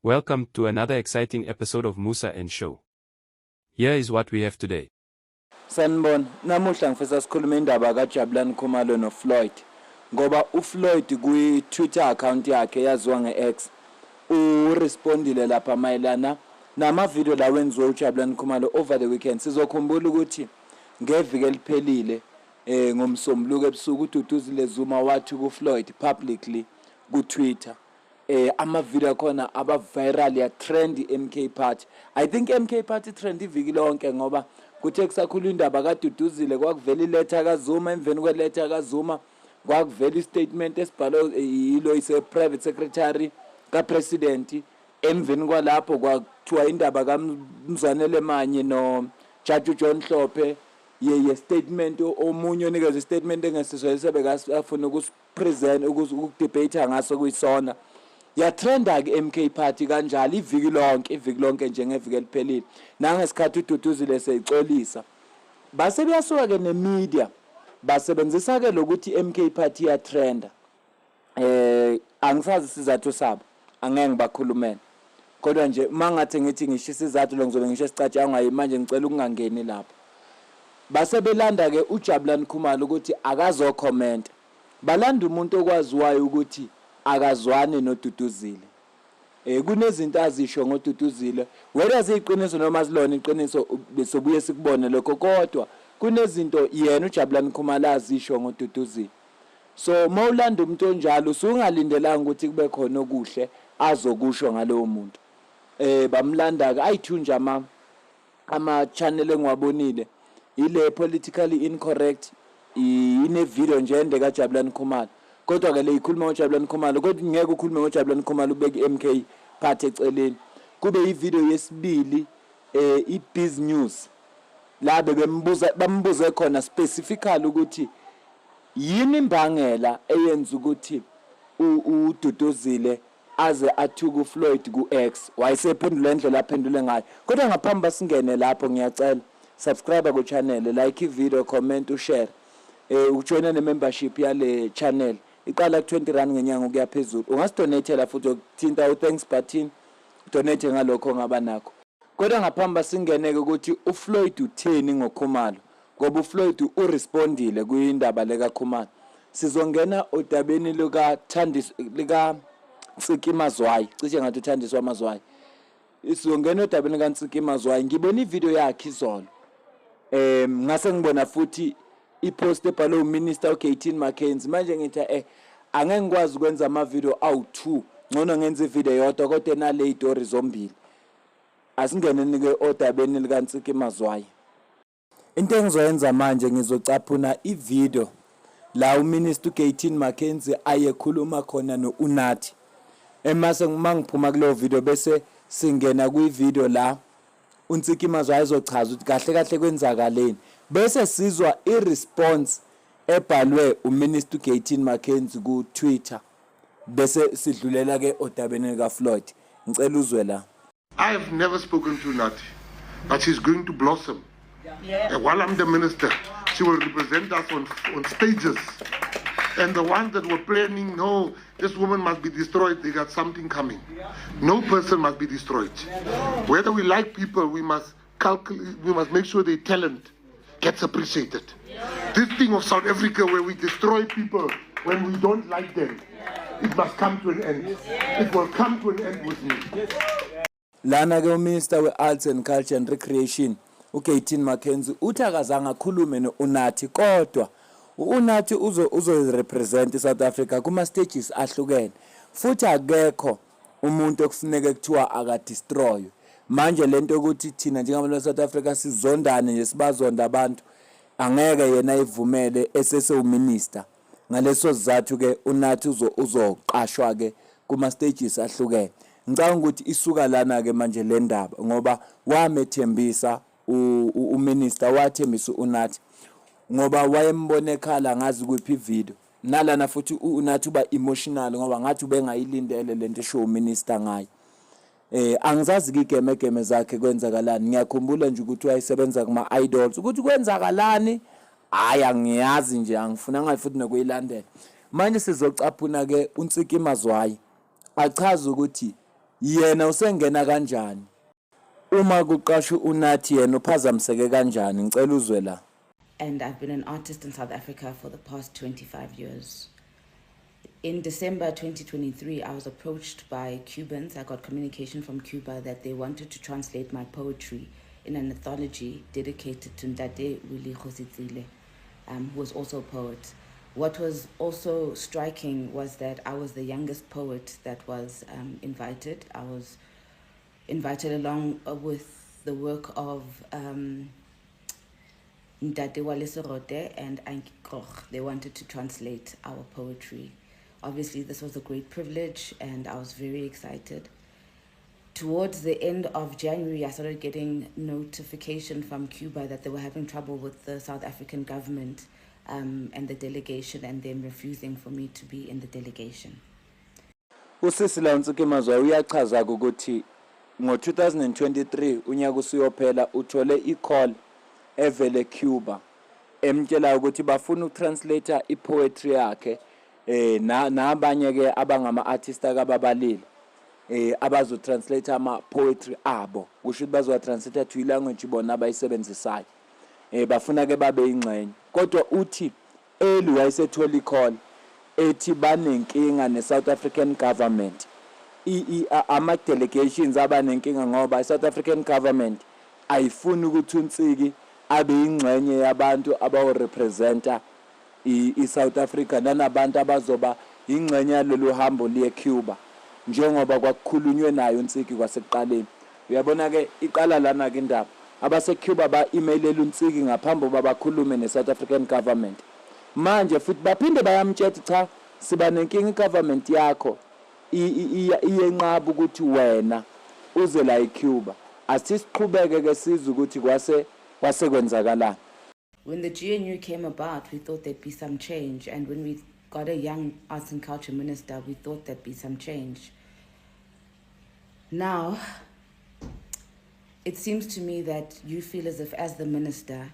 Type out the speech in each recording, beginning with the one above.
Welcome to another exciting episode of Musa and Show. Here is what we have today. Sanibona, namuhla ngifisa sikhulume indaba kaJabulani Khumalo noFloyd, ngoba uFloyd kwi-Twitter account yakhe yaziwa nge-X urespondile lapha mayelana nama-video la wenziwe uJabulani Khumalo over the weekend. Sizokhumbula ukuthi ngeviki eliphelile, ngomsombuluko ebusuku, uDuduzile Zuma wathi kuFloyd publicly ku-Twitter, ama-video akhona aba viral, ya trend i-MK Party. I think MK Party trend iviki lonke, ngoba kuthe kusakhulu indaba kaDuduzile kwakuvela iletha kaZuma, emveni kweletha kaZuma kwakuvela istatement esibhalwe yilo ise private secretary kapresident, emveni kwalapho kwakuthiwa indaba kaMzwanele Manye no Judge John Hlophe ye statement, omunye onikeza istatement engesiso esebekafuna ukusipresent, ukudebate ngaso kuyisona. Yatrenda ke MK Party kanjalo iviki lonke, iviki lonke nje ngeviki eliphelile, nangesikhathi uDuduzile seyixolisa. Base beyasuka ke nemedia, basebenzisa ke lokuthi MK Party yatrenda. Angisazi isizathu sabo, angeke ngibakhulumele, kodwa nje mangathi ngithi ngisho isizathu lo ngizobe ngisho esicatshangwa manje. Ngicela ukungangeni lapho. Base belanda ke uJabulani Khumalo ukuthi akazokhomenta, balanda umuntu okwaziwayo ukuthi akazwani noDuduzile. Kunezinto azisho ngoDuduzile, whether ziyiqiniso noma zilona iqiniso besobuye sikubone lokho, kodwa kunezinto yena uJabulani Khumalo azisho ngoDuduzile. So mawulanda umuntu onjalo, usungalindelanga ukuthi kube khona okuhle azokusho ngalowo muntu. Bamlanda ke ayithunja ama channel engiwabonile, ile Politically Incorrect ine video nje ende kaJabulani Khumalo, kodwa ke le ikhuluma ngoJabulani Khumalo, kodwa ngeke ukhulume ngoJabulani Khumalo ubeke iMK Party eceleni. Kube ivideo yesibili, iBiz News, la bebembuza, bambuze khona specifically ukuthi yini imbangela eyenza ukuthi uDuduzile aze athuke uFloyd ku-X. Wayesephendula indlela aphendule ngayo. Kodwa ngaphambi basingene lapho, ngiyacela subscribe ku-channel, like i-video, comment, ushare, ujoyina ne-membership yale channel, iqala ku-R20 ngenyanga ukuya phezulu. Ungasidonatela futhi ukuthinta u-thanks button, donate ngalokho ongaba nakho. Kodwa ngaphambi basingene-ke ukuthi uFloyd utheni ngoKhumalo, ngoba uFloyd urespondile kwindaba lekaKhumalo, sizongena odabeni lukaThandis lika Ntsiki Mazwai. Cishe ngathi uThandiswa Mazwai. Sizongena odabeni likaNtsiki Mazwai. Ngibona ivideo yakhe izolo, ngase ngibona futhi ipost ebhalwe uminister uGayton McKenzie. Manje ngithi angeke ngikwazi ukwenza ama video awu2, ngcono ngenze ivideo eyodwa kodwa enale istory zombili. Asingeneni ke odabeni likaNtsiki Mazwai. Into engizoyenza manje, ngizocaphuna ivideo la uminister uGayton McKenzie ayekhuluma khona noUnathi. Emase mangiphuma kuleyo video, bese singena kwi-video la uNtsiki Mazwai azochaza ukuthi kahle kahle kwenzakaleni, bese sizwa i-response ebhalwe uminister uGayton McKenzie ku-Twitter, bese sidlulela ke odabeni likaFloyd. Ngicela uzwe la. I have never spoken to Nati, but she's going to blossom. And while I'm the minister, she will represent us on stages. And the ones that were planning, "No, this woman must be destroyed," they got something coming. No person must be destroyed. Whether we like people, we must calculate, we must make sure their talent gets appreciated. This thing of South Africa where we destroy people when we don't like them, it must come to an end. It will come to an end with me. Lana ke uminister we-Arts and Culture and Recreation uGayton McKenzie uthi akazange akhulume no-Unathi, kodwa u-Unathi uzorepresent iSouth Africa kuma stages ahlukene, futhi akekho umuntu okufuneke kuthiwa akadestroy. Manje lento yokuthi thina njengabantu base-South Africa sizondane nje, sibazonda abantu, angeke yena ayivumele esesewuminister. Ngaleso sizathu ke uNathi uzoqashwa ke kuma stages ahlukene. Ngicabanga ukuthi isuka lana ke manje le ndaba, ngoba wamethembisa uminister, wathembisa uNathi ngoba wayembona ekhala ngazi kuphi ivideo. Nalana futhi uNathi uba emotional ngoba ngathi ubengayilindele lento esho uminister ngayo. Angizazi ke igeme geme zakhe kwenzakalani. Ngiyakhumbula nje ukuthi wayesebenza kuma Idols, ukuthi kwenzakalani hayi angiyazi nje, angifunanga futhi nokuyilandela. Manje sizocaphuna ke uNtsiki Mazwai achaza ukuthi Yena usengena kanjani? Uma kuqashwa uNathi yena uphazamiseke kanjani? Ngicela uzwe la. And I've been an artist in South Africa for the past 25 years. In December 2023, I was approached by Cubans. I got communication from Cuba that they wanted to translate my poetry in an anthology dedicated to Ntate Willie Kgositsile, who was also a poet. What was also striking was that I was the youngest poet that was invited. I was invited along with the work of Ntate Wale Serote and Antjie Krog. They wanted to translate our poetry. Obviously, this was a great privilege and I was very excited. Towards the end of January, I started getting notification from Cuba that they were having trouble with the South African government and the delegation, and them refusing for me to be in the delegation. Usisi la uNtsiki Mazwai uyachaza ukuthi ngo-2023, unyaka usuyophela, uthole i-call evele Cuba emtshela ukuthi bafuna ukutranslate ipoetry yakhe na nabanye ke abangama artist akababalile abazo translate ama poetry abo, kusho ukuthi bazowa translate to ilanguage bona abayisebenzisayo. Bafuna ke babe ingxenye, kodwa uthi early wayesethola i-call ethi banenkinga ne-South African government. Ama-delegations abanenkinga ngoba i-South African government ayifuni ukuthi uNtsiki abe ingxenye yabantu abawu-representa i-South Africa nanabantu abazoba ingxenye yalolu hambo liye Cuba, njengoba kwakukhulunywe nayo uNtsiki kwasekuqaleni. Uyabona ke, iqala lana ke indaba. Abase-Cuba ba-emailela uNtsiki ngaphambi kokuba bakhulume ne-South African government. Manje futhi baphinde bayamtshela, cha, siba nenkinga, i-government yakho iyenqaba ukuthi wena uze la eCuba. Asithi siqhubeke ke sizwe ukuthi kwase kwenzakalani. When the GNU came about, we thought there'd be some change. And when we got a young arts and culture minister, we thought there'd be some change. Now, it seems to me that you feel as if, as the minister,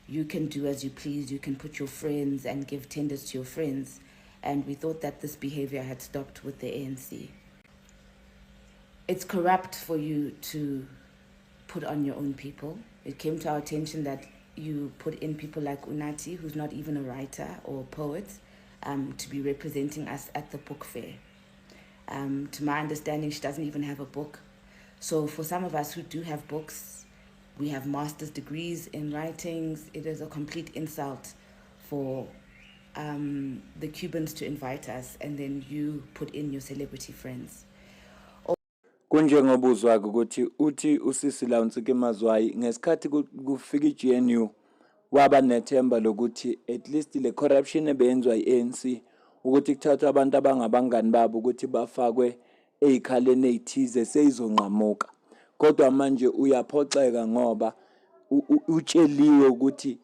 you can do as you please, you can put your friends and give tenders to your friends. And we thought that this behavior had stopped with the ANC. It's corrupt for you to put on your own people. It came to our attention that you put in people like Unathi, who's not even a writer or a poet, to be representing us at the book fair. To my understanding, she doesn't even have a book. So for some of us who do have books, we have master's degrees in writings, it is a complete insult for the Cubans to invite us and then you put in your celebrity friends. Kunjengoba uzwa-ke ukuthi uthi usisi la uNtsiki Mazwai, ngesikhathi kufika i-GNU waba nethemba lokuthi at least le corruption ebeyenziwa i-ANC, ukuthi kuthathwe abantu abangabangani babo ukuthi bafakwe ey'khaleni ey'thize, seyizonqamuka, kodwa manje uyaphoxeka ngoba utsheliwe ukuthi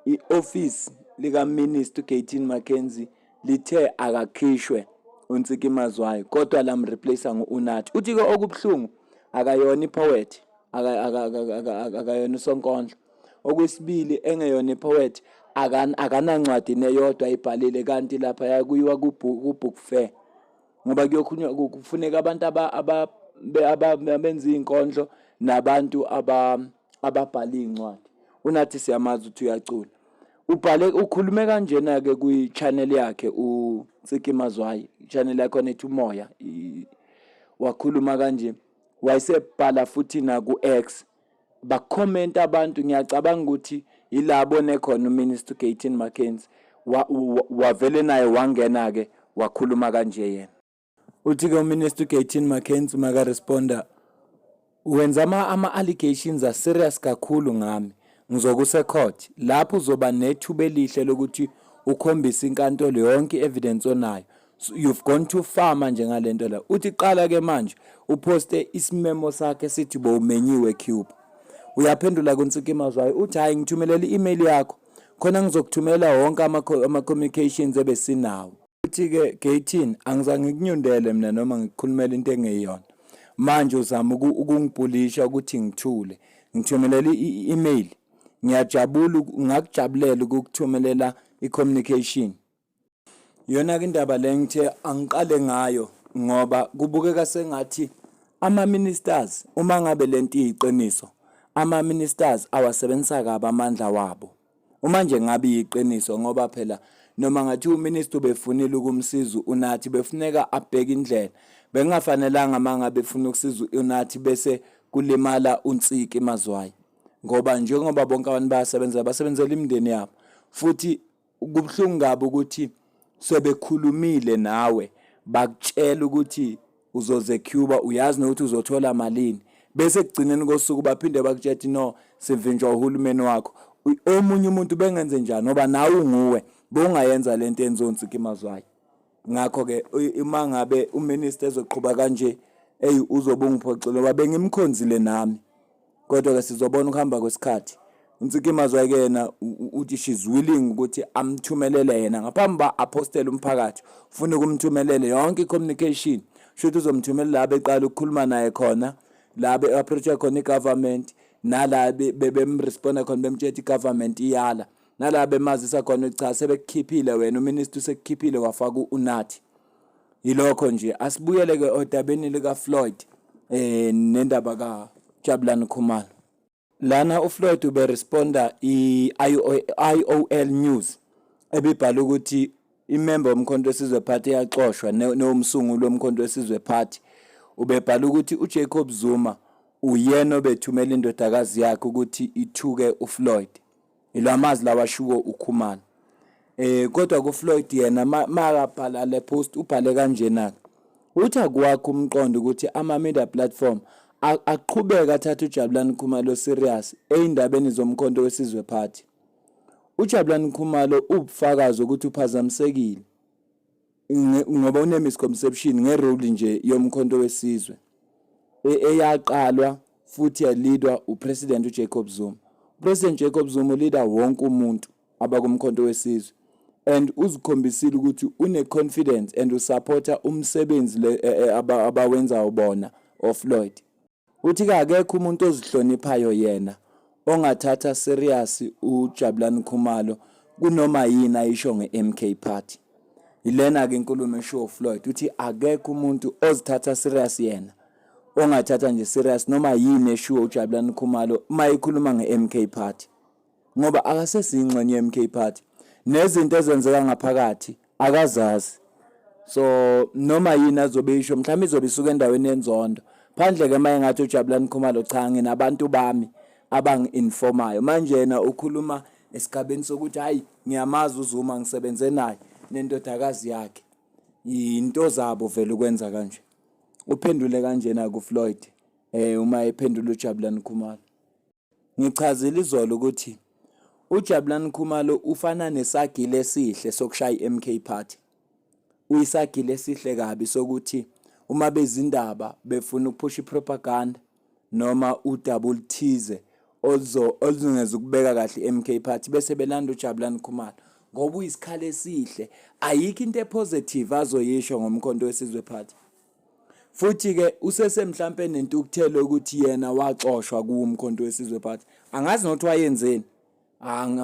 i-office likaminister uGayton McKenzie lithe akakhishwe uNtsiki Mazwai, kodwa lamreplace ngo-Unathi. Uthi-ke okubuhlungu, akayona ipoet, akayona usonkondlo. Okwesibili, engeyona ipoet, akanancwadi neyodwa ayibhalile, kanti lapha kuyiwa ku-book fair ngoba kuyokhulunywa, kufuneka abantu abenza iy'nkondlo nabantu ababhala iy'ncwadi. Unathi siyamazi ukuthi uyacula, ubhale, ukhulume kanjena-ke kwi-channel yakhe uNtsiki Mazwai, i-channel yakhona ethi Umoya. Wakhuluma kanje, wayesebhala futhi naku-X, bakhomenta abantu. Ngiyacabanga ukuthi yila abone khona uminister Gayton McKenzie, wavele naye wangena-ke, wakhuluma kanje yena. Uthi-ke uminister Gayton McKenzie makaresponda, wenza ama-allegations a-serious kakhulu ngami, ngizokusa court lapho uzoba nethuba elihle lokuthi ukhombise inkantolo yonke i-evidence onayo. So you've gone too far manje ngalento la. Uthi qala ke manje uposte isimemo sakhe sithi bowumenyiwe Cuba. Uyaphendula kuNtsiki Mazwai, uthi hayi, ngithumelela i-email yakho khona ngizokuthumela wonke ama-communications ebesinawo. Uthi-ke Gayton, angizange ngikunyundele mina noma ngikukhulumela into engeyona. Manje uzama ukungibhulisha ukuthi ngithule. Ngithumelela i-email, ngiyajabula, ngakujabulela ukukuthumelela i-communication. Iyona-ke indaba le ngithe angiqale ngayo ngoba kubukeka sengathi Ama-ministers uma ngabe lento iyiqiniso, ama-ministers awasebenzisa kabi amandla wabo. Uma nje ngabe iyiqiniso ngoba phela noma ngathiwa uminister ubefunile ukumsiza uNathi befuneka abheke indlela. Bekungafanelanga uma ngabe efuna ukusiza uNathi bese kulimala uNtsiki Mazwai. Ngoba njengoba bonke abantu bayasebenza basebenzela imindeni yabo. Futhi Kubuhlungu kabi ukuthi sebekhulumile nawe bakutshela ukuthi uzoze Cuba uyazi nokuthi uzothola malini bese ekugcineni kosuku baphinde bakutshela ukuthi no sivinjwa uhulumeni wakho. Omunye umuntu bengenze njani ngoba nawe unguwe bowungayenza lento yenziwa uNtsiki Mazwai. Ngakho-ke uma ngabe uminister ezoqhuba kanje eyi uzobe ungiphoxile ngoba bengimkhonzile nami. Kodwa-ke sizobona ukuhamba kwesikhathi. UNtsiki Mazwai-ke yena uthi she's willing ukuthi amthumelele yena ngaphambi uba aphostele umphakathi. Ufuna ukumthumelele yonke i-communication. Shuthi uzomthumelela la beqala ukukhuluma naye khona, la be-approach-a khona i-government, nala bemresponda khona bemtshela ukuthi i-government iyala. Nala bemazisa khona ukuthi cha sebekukhiphile wena uminister usekukhiphile wafaka uNathi. Yilokho nje asibuyele ke odabeni lika Floyd eh nendaba ka Jabulani Khumalo. Lana uFloyd ube responda i-IOL News ebibhala ukuthi imember yoMkhonto weSizwe Party eyaxoshwa nowumsunguli woMkhonto weSizwe Party ubebhala ukuthi uJacob Zuma uyena obethumela indodakazi yakhe ukuthi ithuke uFloyd. Ilwamazwi lawa ashiwo uKhumalo. Eh kodwa kuFloyd yena makabhala le post ubhale kanjena. Uthi akuwakho umqondo ukuthi ama media platform aqhubeka athatha uJabulani Khumalo serious eyindabeni zoMkhonto weSizwe Party. UJabulani Khumalo ubufakazi ukuthi uphazamisekile ngoba une-misconception nge-role nje yoMkhonto weSizwe eyaqalwa futhi yalidwa uPresident uJacob Zuma. UPresident Jacob Zuma ulida wonke umuntu abakuMkhonto weSizwe and uzikhombisile ukuthi une-confidence and usupporta umsebenzi le abawenzayo bona oFloyd. Uthi-ke akekho umuntu ozihloniphayo yena ongathatha serious uJabulani Khumalo kunoma yini ayisho nge-MK Party. Yilena-ke inkulumo eshiwo uFloyd, uthi akekho umuntu ozithatha serious yena ongathatha nje serious noma yini eshiwo uJabulani Khumalo uma ekhuluma nge-MK Party. Ngoba akasesiyingxenye ye-MK Party nezinto ezenzeka ngaphakathi akazazi so noma yini azobe isho mhlawumbe izobe isuka endaweni yenzondo phandle-ke uma engathi uJabulani Khumalo cha nginabantu bami abangi-informayo manje yena ukhuluma esigabeni sokuthi hhayi ngiyamazi uZuma ngisebenze naye nendodakazi yakhe yinto zabo vele ukwenza kanje uphendule kanjena kuFloyd eh uma ephendula uJabulani Khumalo. Ngichazile izolo ukuthi uJabulani Khumalo ufana nesagila esihle sokushaya iMK Party. Uyisagila esihle kabi sokuthi uma bezindaba befuna ukuphusha ipropaganda noma udaba oluthize oluzungeza ukubeka kahle iMK Party bese belanda uJabulani Khumalo ngoba uyisikhala esihle ayikho into epositive azoyisho ngoMkhonto weSizwe Party. Futhi-ke usese mhlampe nentukuthelo ukuthi yena waxoshwa kuwo uMkhonto weSizwe Party. Angazi nokuthi wayenzeni.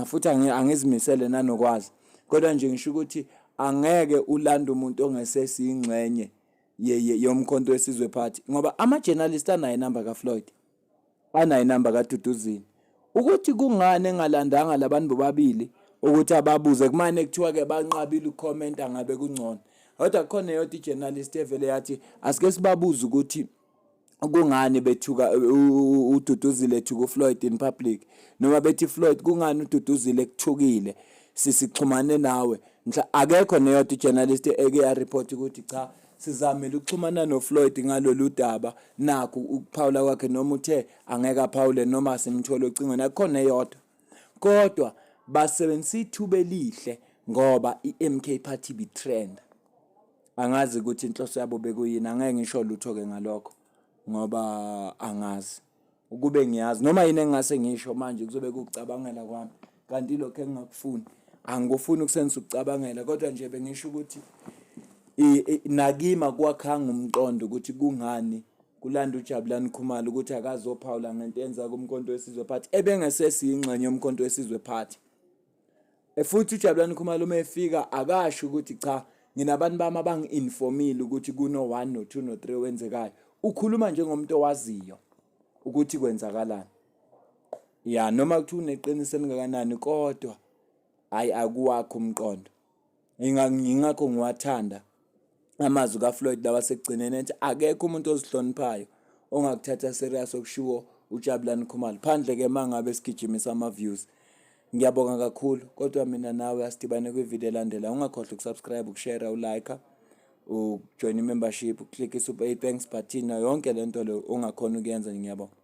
Futhi angizimisele nanokwazi. Kodwa nje ngisho ukuthi angeke ulande umuntu ongesesiyingxenye yoMkhonto weSizwe Party ngoba ama-journalist anayo inamba kaFloyd. Anayo inamba kaDuduzile. Ukuthi kungani engalandanga labantu bobabili ukuthi ababuze kumane kuthiwa ke banqabile ukukhomenta ngabe kungcono. Kodwa kukhona eyodwa i-journalist evele yathi asike sibabuze ukuthi kungani bethuka uDuduzile ethuka uFloyd in public noma bethi Floyd kungani uDuduzile ekuthukile sisixhumane nawe mhla akekho neyodwa i-journalist eke ya report ukuthi cha Sizamile ukuxhumana noFloyd ngalolu daba, nakhu ukuphawula kwakhe noma uthe angeke aphawule noma simthole ocingweni, akukho neyodwa. Kodwa basebenzisa ithuba elihle ngoba i-MK Party ibitrenda. Angazi ukuthi inhloso yabo bekuyini, angeke ngisho lutho-ke ngalokho ngoba angazi. Ukube ngiyazi noma yini engingase ngisho manje kuzobe kuwukucabangela kwami kanti ilokhu engingakufuni. Angikufuni ukusenza ukucabangela kodwa nje bengisho ukuthi nakimi akwakhanga umqondo ukuthi kungani kulanda uJabulani Khumalo ukuthi akazophawula ngento eyenzeka kuMkhonto weSizwe Party ebengesesiyingxenye yoMkhonto weSizwe Party. Futhi uJabulani Khumalo uma efika akasho ukuthi cha nginabantu bami abangi-informile ukuthi kuno-one no-two no-three owenzekayo. Ukhuluma njengomuntu owaziyo ukuthi kwenzakalani. Ya noma kuthiwa uneqiniso elingakanani kodwa hhayi akuwakho umqondo. Ingakho ngiwathanda amazwi kaFloyd lawa asekugcineni ethi akekho umuntu ozihloniphayo ongakuthatha serious okushiwo uJabulani Khumalo phandle-ke uma ngabe sigijimisa ama-views. Ngiyabonga kakhulu kodwa mina nawe asidibane kwividiyo elandelayo. Ungakhohlwa ukusubscribe, ukushare, ulike, ujoyina i-membership, uclick i-super thanks button nayo yonke le nto le ongakhona ukuyenza. Ngiyabonga.